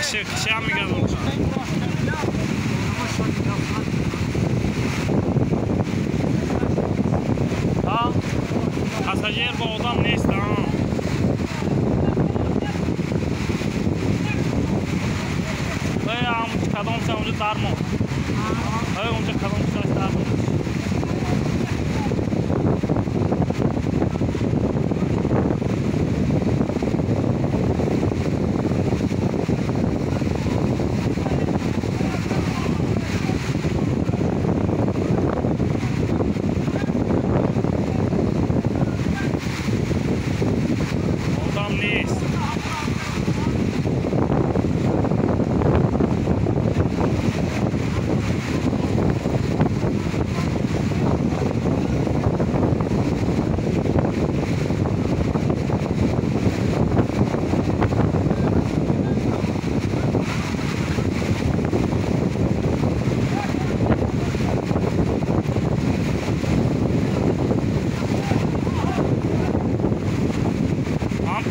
Киши мегардонад. Пассажир бо одам нест. Кадом са онҷо дармон. Онҷо кадом са дармон. Одам нест.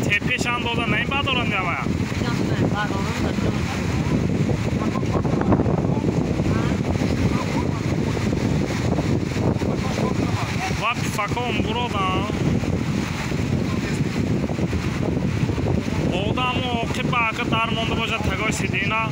Тепеш андоза намебардоранд явая. Ва пифаком буродан. Одамо оқиба ака дар монда бошад тагои сидина.